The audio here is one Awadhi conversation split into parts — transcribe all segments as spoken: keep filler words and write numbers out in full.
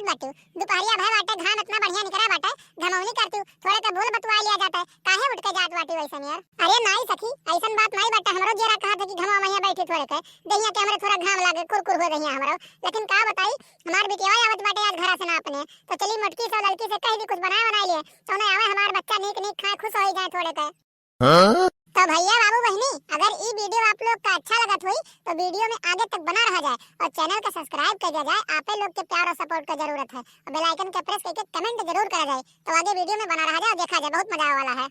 बाटू, दुपहरिया भय बाटे, घाम इतना बढ़िया निकरा बाटे, घमौनी करतू, थोड़े के बोल बतुआ लिया जाता है, काहे उठ के जात बाटू ऐसन यार? अरे नाई सखी, ऐसन बात नाई बाटे, हमरो जेरा कहत है कि घमवा महिया बैठी थोड़े के, दहिया के हमरे थोड़ा घाम लागे, कुरकुर हो दहिया हमरो। लेकिन का बताई, हमार बिटिया आवत बाटे आज घरा से ना अपने, तो चली मोटकी से लड़की से कह दी कुछ बनाए बनाए लिए, तो उन्हें आवे हमार बच्चा नीक नीक खाए, खुश हो जाए थोड़े के। हाँ? तो भैया बाबू बहनी, अगर ई वीडियो आप लोग का अच्छा लगत होई तो वीडियो में आगे तक बना रहा जाए और चैनल का सब्सक्राइब कर दिया जाए। आपे लोग के प्यार और सपोर्ट का जरूरत है और बेल आइकन के प्रेस करके कमेंट जरूर करा जाए। तो आगे वीडियो में बना रहा जाए और देखा जाए, बहुत मजा आवे वाला है।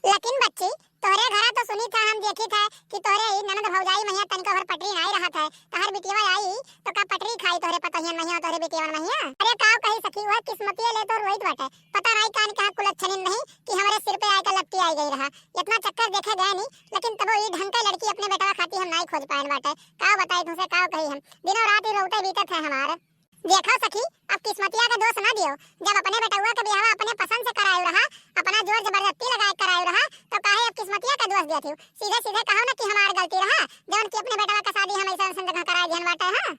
लेकिन बच्ची, तोहरे घरा तो सुनी था, हम देखी था कि तोहरे ई ननद भौजाई महिया तनिको भर पटरी नाई रहत है, तोहर बिटिया आई तो का पटरी खाई तोहरे पतोहियन महिया, तोहरे बिटियन महिया? अरे का कही सखी, वह किस्मतिये ले तो रोइत बाटे, पता नाई कान कहाँ कुलच्छनिन नहीं कि हमरे सिर पे आए का लत्ती आई गई रहा। इतना चक्कर देखे गए नी, लेकिन तबो ई ढंग के लड़की अपने बेटवा खाती हम नाई खोज पाएन बाटे। का बताई तुमसे, का कही हम, दिनों रात ई रोते बीतत है हमार। देखो सखी, अब किस्मतिया का दोष ना दियो, जब अपने बेटवा के बियाहवा अपने पसंद से करायु रहा, अपना जोर जबरदस्ती लगाए करायु रहा, तो काहे अब किस्मतिया का दोष दिया थी? सीधे सीधे कहो ना कि हमार गलती रहा, जौन कि अपने बेटवा का शादी हम ऐसा ऐसा जगह कराए दिहन बाटे, हाँ?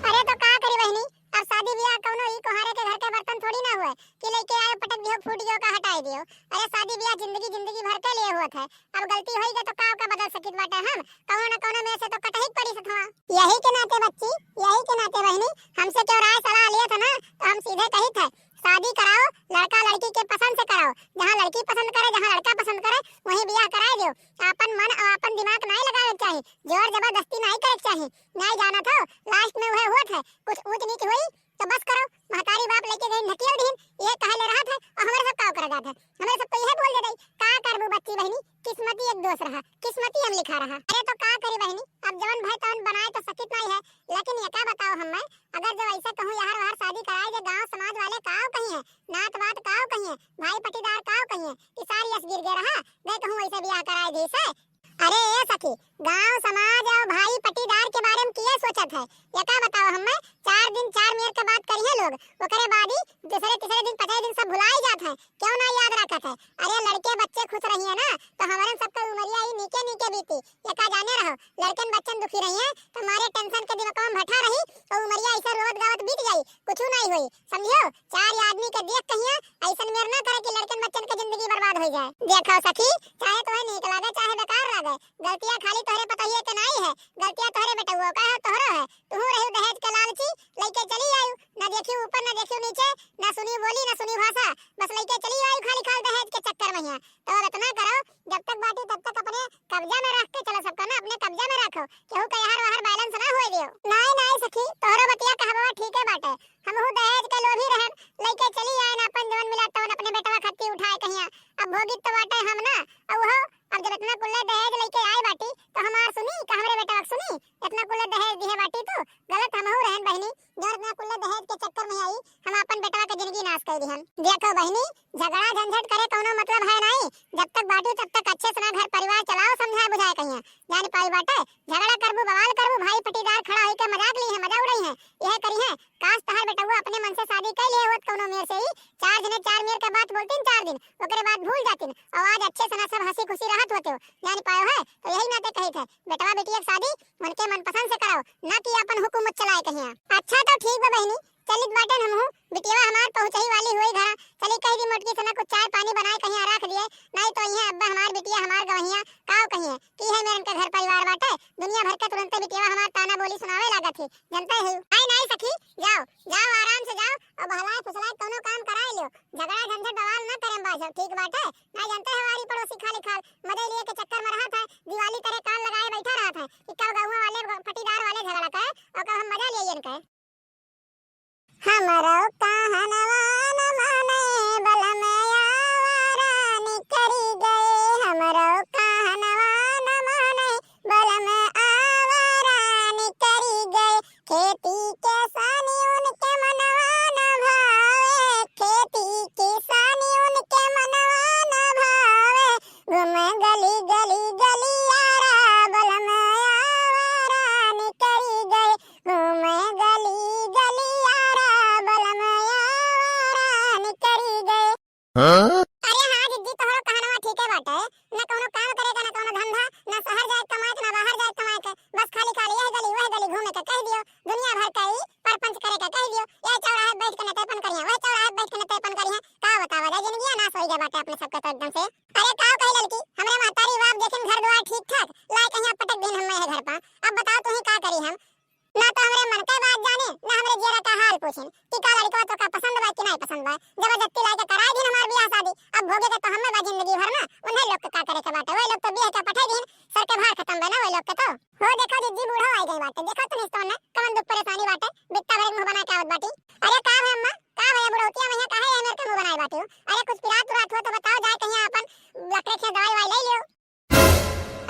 अरे तो का करी बहिनी, अब शादी बियाह कौनो ई कोहारे के घर के बर्तन थोड़ी ना हुए कि लेके आयो पटक दियो, फूट गयो का हटाई दियो। अरे शादी बियाह जिंदगी, जिंदगी भर के लिए हुआ था, अब गलती होई गई तो का ओका बदल सकित बाटे हम? कौनो न कौनो में से तो कटही के पड़ी सथवा। यही के नाते बच्ची, यही के नाते बहिनी, हमसे क्यों राय सलाह लिए था ना, तो हम सीधे कही थे, शादी कराओ, लड़का लड़की के पसंद से कराओ, जहाँ लड़की पसंद करे, जहाँ लड़का पसंद करे, वहीं बियाह कराए दियो। आपन मन और आपन दिमाग नाई लगावे के चाही, जोर जबरदस्ती नाई करे के चाही। नाई जानत हो, लास्ट में वह होत है, कुछ ऊंच नीच हुई तो बस करो, महतारी बाप लेके गई ढकेल दीन, ये कहे ले रहा था और हमारे सब का करे जात है, हमारे सब तो यह बोल दे रही। का करबू बच्ची बहनी, किस्मती एक दोष रहा, किस्मती हम लिखा रहा। अरे तो का करी बहनी, अब जवन भाई तवन बनाए तो सकित नहीं है, लेकिन ये का बताओ हम मैं, अगर जब ऐसे कहूँ यार वार शादी कराए दे, गांव समाज वाले काव कही है, नात वात काव कही है, भाई पटीदार काव कही है कि सारी यस गिर गए रहा, गए कहूँ ऐसे बियाह कराए दी से। अरे ए सखी, गांव समाज और भाई पटीदार के बारे में किए सोचत है? ये का बताओ हमें, चार दिन चार मेर के बात करिए लोग, ओकरे बाद ही दूसरे तीसरे दिन पचास दिन सब भुलाई जात है, क्यों ना याद रखत है? अरे लड़के बच्चे खुश रहिए ना तो हमारे सबका उमरिया ही नीके नीके बीती। ये का जाने रहो, लड़कन बच्चन दुखी रहिए तो हमारे टेंशन के दिमाग में भठा रही और उमरिया ऐसे रोवत गावत बीत जाई, कुछ नहीं हुई। समझियो, चार आदमी के देख कहिया ऐसन मेर ना करे कि लड़कन बच्चन के जिंदगी बर्बाद हो जाए। देखो सखी, चाहे तोहे नीक लागे चाहे बेकार लागे, गलतियां खाली तोहरे पतोहिए के नाई है, गलतियां तोहरे बेटउओ का है, तोहरो है। तुहू रही दहेज के लालची, लइके चली आयु, ना देखियो ऊपर ना देखियो नीचे, ना सुनी बोली ना सुनी भाषा, बस लइके चली आयु खाली खाल दहेज के चक्कर में हिया। तो अब इतना करो, जब तक बाटी तब तक अपने कब्जा में रख के चलो, सबका ना अपने कब्जा में रखो, केहू का यहर वहर बैलेंस ना होए दियो। नाई नाई सखी, तोहरो बतिया कहबवा ठीक है बाटे, हमहू दहेज के लोभी रहन, लइके चली आए ना अपन जवन मिला तवन अपने बेटवा खत्ती उठाए कहिया। अब भोगित तो बाटे हम ना, अब वो, अब जब इतना कुल्ले दहेज लइके आए बाटी तो हमार सुनी का हमरे बेटवा के सुनी? इतना कुल्ले दहेज दिहे बाटी तू, गलत हमहू रहन बहिनी, जौन इतना कुल्ले दहेज के चक्कर में आई हम अपन बेटवा के जिंदगी नाश कर दिहन। देखो बहिनी, झगड़ा झंझट करे कौनो मतलब है नहीं, जब तक बाटू तब तक अच्छे से ना घर परिवार चलाओ, समझाए बुझाए कहिया। जान पाई बाटे, झगड़ा करबू बवाल करबू, भाई पटीदार खड़ा होई के मजाक ली है, मजा उड़ाई है, यह करी है। काश तहार बेटउआ अपने मन से शादी कर लिए होत कौनो मेर से ही, चार जने चार मेर के बात बोलतीन चार दिन, ओकरे बाद भूल जातीन और आज अच्छे से ना सब हंसी खुशी रहत होते हो। जान पायो है तो यही नाते कही थे, बेटवा बेटिया के शादी उनके मनपसंद से कराओ, ना कि अपन हुकुम चलाए कहिया। अच्छा तो ठीक बा बहिनी, चलित बाटेन हमहू, बिटिया हमार पहुँचही वाली हुई घरा, चली कह दी मोटकी से ना कुछ चाय पानी बनाए कहिया रख दिए, नहीं तो इहे अब्बा हमार बिटिया हमार गवहिया काव कहिए कि है मेरन के घर परिवार बाटे, दुनिया भर के तुरंते बिटिया हमार ताना बोली सुनावे लागत ही, जनते ही। आई नहीं सखी, जाओ, जाओ आराम से जाओ और बहलाए फुसलाए कौनो काम कराए लियो, झगड़ा झंझट बवाल ना करें बाझो, ठीक बाटे? ना जनते हमारी पड़ोसी खाली खाल मजे लिए के चक्कर में रहत है, दिवाली करे कान लगाए बैठा रहत है कि कब गौवा वाले पटीदार वाले झगड़ा करे और कब हम मजा लिए इनके। हमरो कहनवा न माने बलम आवारा निकरी गए, हमरो कहनवा न माने बलम आवारा निकरी गए। खेती के सानी उनके मनवा न भावे, खेती के सानी उनके मनवा न भावे। घूमे गली गली गलियारा बलम आवारा निकरी गए, घूमे गली गलियारा बलम आवारा निकरी गए। हाँ? अरे हाँ जिज्जी, तोहरो कहनवा ठीके बाटे। ना कौनो काम करे का, ना कौनो धंधा, ना शहर जाए कमाए के, ना बाहर जाए कमाए के, बस खाली खाली यह गली वह गली घूमे के कह दियो। दुनिया भर का ई पर पूछिन कि का लड़कवा तोका पसंद बा कि नाहीं पसंद बा। जबरदस्ती लाइके कराइ दिहिन हमार बियाह शादी। अब भोगे के तो हम्मे बा जिंदगी भर ना, उन्हें लोग के का करे के बाटे। वही लोग तो बियाह के पठाइ दिहिन, सर के भार खतम बा ना वही लोग के तो। हो देखो जिज्जी, बूढ़ो आइ गइ बाटे, देखो तुम इस तो ना कवन दुख परेशानी बाटे, बित्ता भर मुँह बनाइके आवत बाटी। अरे का भे अम्मा, का भे बुढ़ौतिया में यहाँ काहे ये मेर के मुँह बनाए बाटी हो? अरे कुछ पिरात उरात हो तो बताओ, जाए कहीं आपन डॉक्टर के दवाई ववाई ले लियो।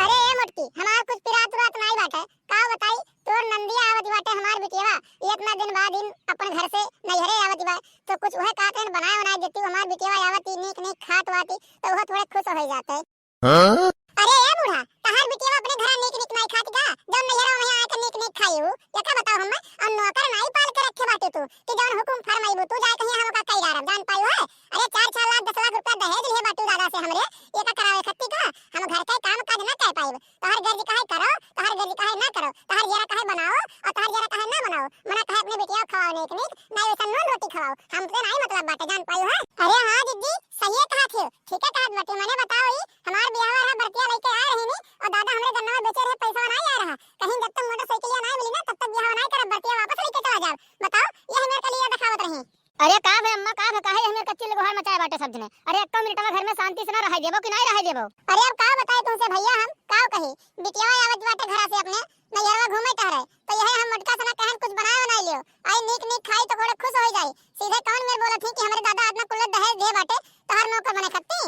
अरे ए मोटकी, हमार कुछ पिरात उरात नाई बाटे। का बताई, तोर नंदिया आवत बाटे हमार बिटियावा, ये इतना दिन बाद इन अपन घर से नैहरे आवत बा, तो कुछ वह कहत रहन बनाए बनाए देती, हमार बिटियावा आवत ही नीक नीक खात वाती, तो वह थोड़े खुश हो जाते। हाँ? अरे ए बूढ़ा, तहार बिटियावा अपने घर नीक नीक नाई खाती का, जौन नैहरा वहाँ आके नीक नीक खाई हूँ, ये का बताओ हमें, और नौकर नाई पाल के रखे बाटे तू, कि जौन हुकुम फरमाइबू तू जाए कहीं हम का कई डारब, जान पाई है? अरे चार छह लाख दस लाख रुपया दहेज लिए बाटू दादा से हमरे, ये का करावे खत्ती का? हम घर के काम काज ना कर पाइब। तोहर गर्ज काहे करो, तोहर गर्ज काहे ना करो, तोहर जरा काहे बनाओ और तोहर जरा काहे ना बनाओ। मना काहे अपने बिटिया खवाओ नीक नीक, ना वैसा नून रोटी खवाओ। हमसे नाई मतलब बाटे, जान पाई है। अरे हाँ जिज्जी, सही है कहा थे, ठीक है कहत बाटे। मने बताओ ई हमार बियाह रहा, बरतिया लेके आए रही नी और दादा हमरे गन्नवा बेचे रहे, पैसा नाई आ रहा। कहीं जब तक मोटरसाइकिलिया नाई मिली ना तब तक बियाह नाई करब, बरतिया वापस लेके चला जाब। बताओ ये हमें कलिया दिखावत रही। अरे का भे अम्मा, का भे, काहे हमें कच्ची लगोहर मचाए बाटे सब जने? अरे एक्को मिनटवा घर में शांति से ना रहे देबो कि नाई रहे देबो? अरे अब का बताई तुमसे भैया, हम का कही, बिटिया आवत बाटे घरा से अपने नैहरवा घूमे टहरे, तो यही हम मोटका से ना कहन कुछ बनाए बनाए लियो, आई नीक नीक खाई तो थोड़े खुश हो जाई। सीधे कौन मेर बोलत ही कि हमरे दादा आदमा कुल्ले दहेज दे बाटे तोहर नौकर बने खत्ती।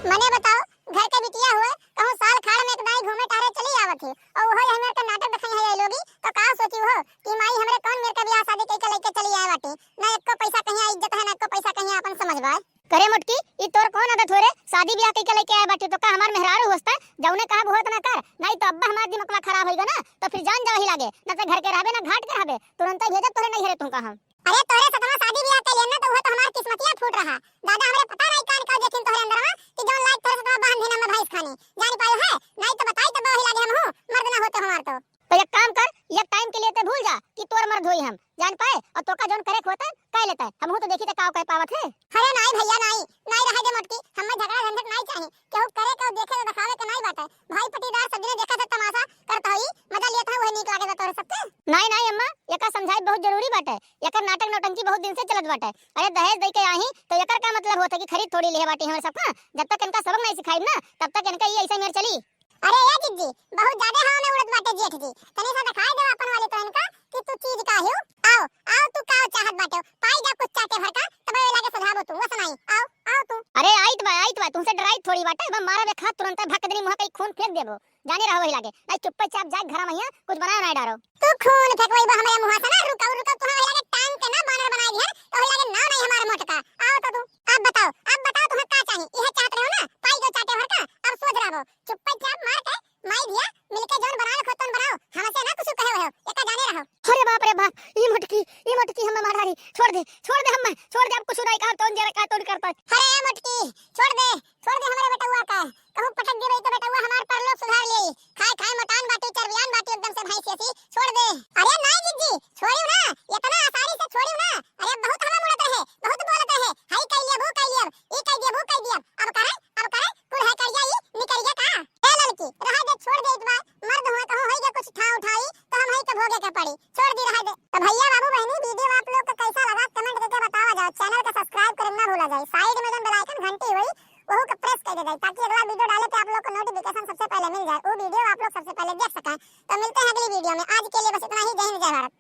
मने बताओ, घर के बिटिया हुए, कहूँ साल खाड़ में एक दाई घूमे टहरे चली आवत ही, और वही हमें के नाटक दिखाई है ये लोगी, तो का सोची हो कि माई हमरे कौन मेर के बियाह शादी कइके लेके चली आए बाटी, ना एको पैसा कहीं इज्जत है, ना एको पैसा कहीं अपन समझ बा। करे मोटकी, ई तोर कौन आदत हो रे? शादी बियाह कइके लेके आए बाटी तो का हमार मेहरारू होस्ता? जौने कहा बहुत ना कर, नहीं तो अब्बा हमार दिमागवा खराब होइगा ना, तो फिर जान जावही लागे, ना तो घर के रहबे ना घाट के रहबे, तुरंत ही भेजब तोरे नहीं घरे तुमका हम। अरे तोरे सतवा शादी बियाह कइले ना तो वो तो हमार किस्मतिया फूट रहा। दादा हमरे पता नहीं कान का देखिन तोहरे अंदरवा कि जौन लायक तोहरे सतवा बांध देना में भैंस खानी। जान पायो है? नहीं तो बताई तो बाही लागे हम हूँ, मर्द ना होते हमार तो। तो एक काम कर, एक टाइम के लिए ते भूल जा कि तोर मर्द होई हम। जान पाए, और तोका जौन करे के होता, कह लेता है। हम हूँ तो देखी ते का कह पावत है। अरे नाई भैया नाई, नाई रहे दे मोटकी, हमें झगड़ा झंझट नाई चाही। केहू करे के देखे तो दिखावे के नाई बाटे। भाई पटीदार सब जने देखा थे तमाशा करता होई, मजा लेता है, वही नीक लागे तोरे सबके। नाई नाई अम्मा, एका समझाई बहुत जरूरी बाटे। एकर नाटक नौटंकी बहुत दिन से चलत बाटे। अरे दहेज दे के आही तो एकर का मतलब होता कि खरीद थोड़ी ले बाटी हमरे सब का? जब तक इनका सबक नहीं सिखाई ना तब तक इनका ये ऐसे मेर चली। अरे ए जिज्जी, बहुत ज्यादा हवा में उड़त बाटे जेठ जी। तनी सा दिखाई दे अपन वाली तो इनका कि तू चीज का हियो। आओ, आओ तू का चाहत बाटे? पाई जा कुछ चाटे भर का, तब ये लागे सुधाबो तू, वो सुनाई। आओ, आओ तू। अरे आइत बा, आइत बा, तुमसे डराई थोड़ी बाटे, बा मारा बे खा तुरंत भक दनी मुँह कहीं खून फेंक देबो। जाने रहो वही लागे, नहीं चुप्पे चाप जाए घर में हिया, कुछ बनाओ नहीं डारो। तू खून फेंकवाई बा हमरे मुँह से ना, रुका, रुका, तू वही लागे टांग के ना बानर बनाई दिया, तो वही लागे नाव नहीं हमारे मोटका। आओ तो तू, अब बताओ, अब बताओ तुम्हें का चाहिए? यह चाहत रहो ना, पाई गो चाटे भर का, अब सोच रहो, चुप्पे चाप मार के माई धिया मिलके जौन बनावे को तौन बनाओ, हमसे ना कुछ कहे हो, एका जाने रहो। अरे बाप रे बाप, ई मोटकी, ई मोटकी हमें मार डारी, छोड़ दे, छोड़ दे हमें, छोड़ दे, अब कुछ नहीं कहा, तौन जरा का तौन करता। अरे ए मोटकी, छोड़ दे, छोड़ दे हमरे बेटउआ का, कहूँ पटक दे रही तो बेटउआ हमार परलोक सुधार ले, खाए खाए मोटान बाटी, चरबियान बाटी एकदम से भैंस जैसी, छोड़ दे। अरे नहीं जिज्जी, छोड़ी ना, इतना आसानी से छोड़ी ना, अरे बहुत हवा मुड़त रहे, बहुत बोलत रहे, हाई कह लिया, वो कह लिया, ई कह दिया, वो कह दिया, अब करे, अब करे, कुल है करिया ई निकरिया का? ए ललकी, रहा दे, छोड़ दे, इतवा मर्द हुआ कहूँ होई के कुछ ठाव उठाई तो हम हई के भोगे के पड़ी, छोड़ दी, रहा दे। तो भैया बाबू बहनी, वीडियो आप लोग का कैसा लगा कमेंट करके बतावा जाओ, चैनल का सब्सक्राइब करे ना भूला जाए, साइड में जौन बेल आइकन घंटी हुई वहू का प्रेस कर दे जाए ताकि अगला वीडियो डाले पे आप लोग को नोटिफिकेशन सबसे पहले मिल जाए, वो वीडियो आप लोग सबसे पहले देख सकें। तो मिलते हैं अगली वीडियो में, आज के लिए बस इतना ही। जय हिंद, जय भारत।